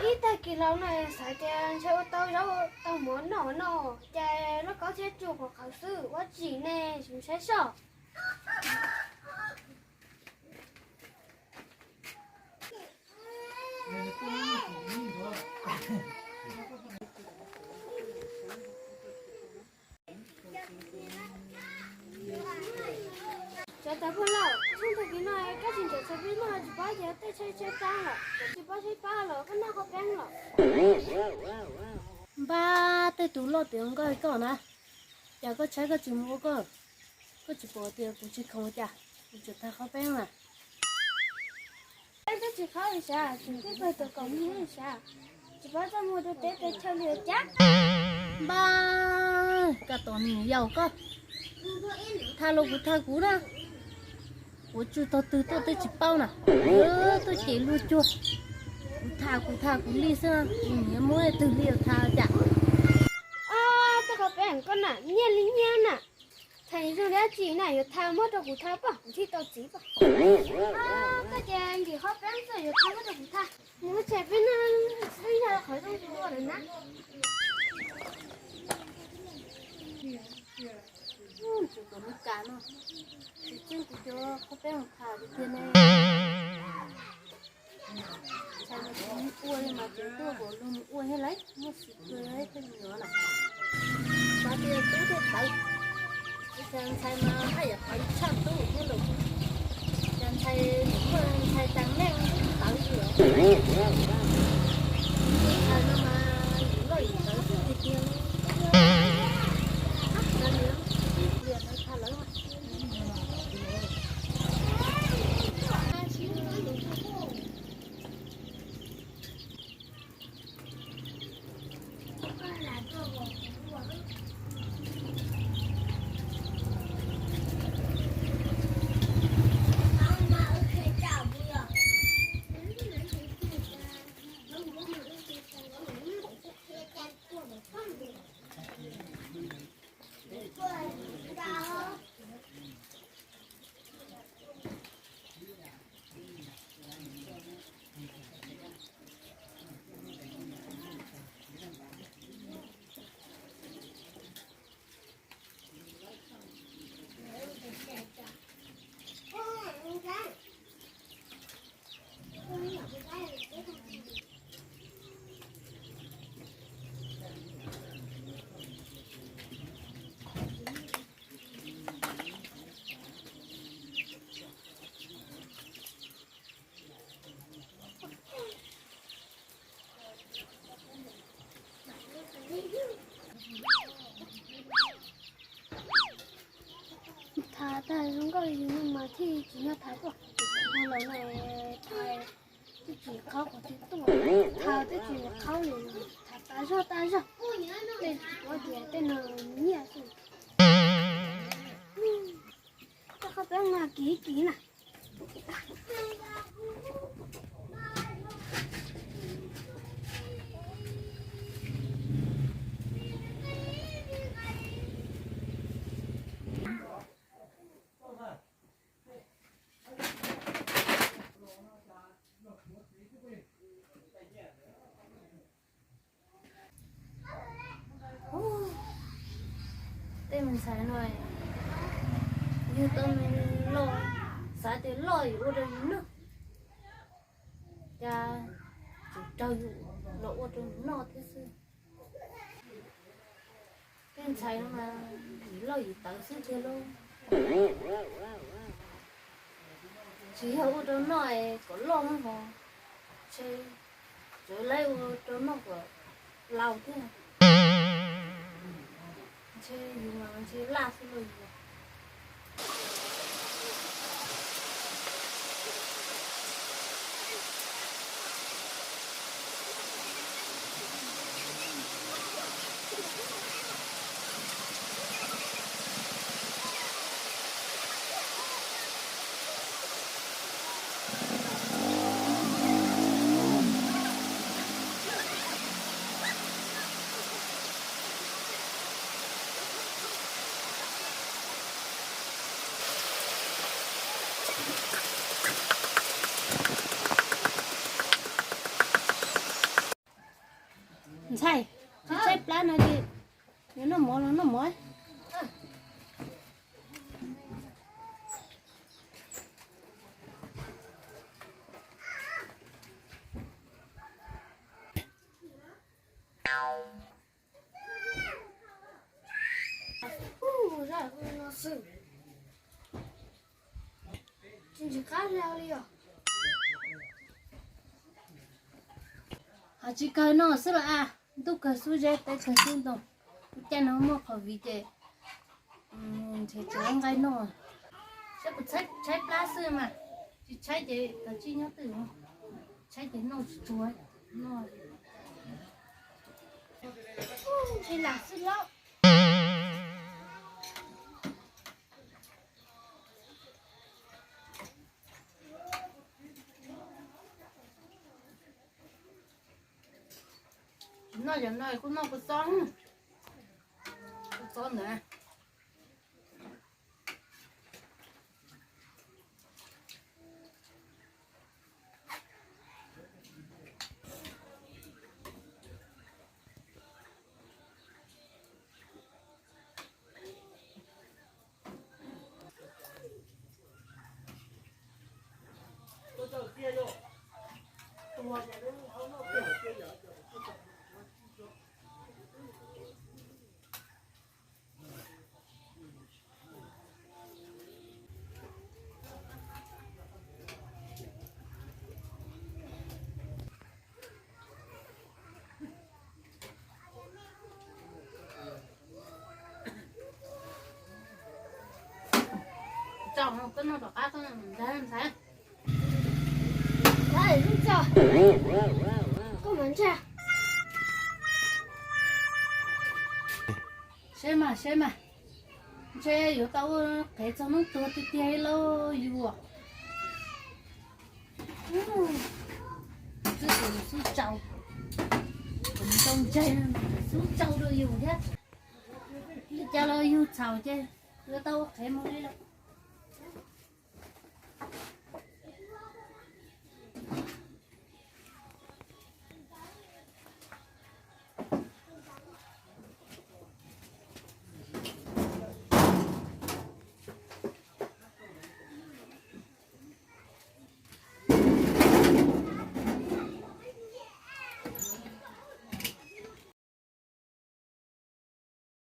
Ib tag kis los no xav tias ntshe ua tau zaub tau mov noj no, ces lauj kaub thiab tsuj qhuav qhawv xwb ua tsis ne, saib soj. Cov tag phuaj loj, txheej tag kis no koj tsis ncaim txhais peb noj, tsis paub ces tej tsheb tsheb tag lawm, tsis paub tsheb pab los koj noj qhov peeb lawm. Npab, tej tus loj tiav nkauj li koj na, cas koj tshaib koj tsis mus ua koj, koj tsis pom tias kuv tsis khoom cas, kuv tsuas tag qhov peeb na. Peb twb tsis qhov li sav, tseem pheej pawg tuas kaum mus li sav, tsis paub txaj muag rau teb rau chaw li cas. Npab, koj tos niam yau koj, thaj los kuv thaj kuv na, kuv tswj tog twg tuaj twb tsis paub na, tuaj ces luag cuag, kuv thaj kuv thaj kuv li xwb, kuv niam muab twg li thaj cas. Tej qhov peeb koj na nyiaj li nyiaj na, thaj zoo li dab tsi na yuav thaj muab rau kuv thaj pom kuv thiaj tau txiv pom. Koj ces nkim qhov peeb xwb yuav thaj muab rau kuv thaj, mus ua tshais peb noj, peb noj qhov zoo dua lawm na. Tsis kom nws kam no, tsis txeeb kuv cov qhov peeb mus thaj tiag tiag ne. Ntshai mas tsis mus ua li mas tseem tuaj kom luag mus ua thiab lauj, muaj xiv kawg thiab nyuam lawm. Xav tias tub thiaj tawv, cas ntshai mas haj yam tawv tshaj tub thiab lauj. Cas ntshai, ntshai tas neej tub tawv li os. Ntshai no mas yus loj yus tawv tiag tiag li. Ntshai li, ib pliag ntshai tshaj lawm. Tham tag zoo nkauj li no mas thiaj tsis nyob tham tuaj. Los no tham twb tsis qhaub qhov twg tuaj, tham twb tsis qhaub li, tham tas zog tas zog. Tej tsis paub tias tej no nyiaj xwb. Tej qhov peeb no kiv kiv na. Tej me ntxhais no yug tau me loj, Xav tias loj yus ua rau yus noj, cas tseem raug yus los ua rau nws noj thiab xwb. Tej ntxhais no mas yus loj yus tawv xwb tiag lauj. Tsis yog ua rau noj es kom loj hos, ntshe tseem laib ua rau noj kom laus thiab. Ntshe yus mas ntshe laj xwb lauj yus. Ntxhais, tsis tshaib plab no ces yuav noj mov los noj mov. Ho tsis kawg no xwb los a, ntuj kawg xub zeb teb kawg xub ntoo, ua cas no muaj qhov viv ces ntshe tsis nqaij noj. Saib kuv tshaib plab xwb mas, tsis tshaib ces kav tsij nyob twj, tshaib ces noj tsuag noj. Ntshe lam xwb lauj. Noj cov no kuj noj kua txob, kua txob ntawd. Tso, koj noj tom qab koj ntag ntxhais. Koj mam ntsa. Seb mas, seb mas, ntshe yuav tau ua qhev txog hnub tuag tiag tiag li lauj yus. Twb xub tsaus, ntau ntseg xub tsaus rau yus thiab. Li cas los yus txhaum ces yuav tau ua qhev mus li lawm.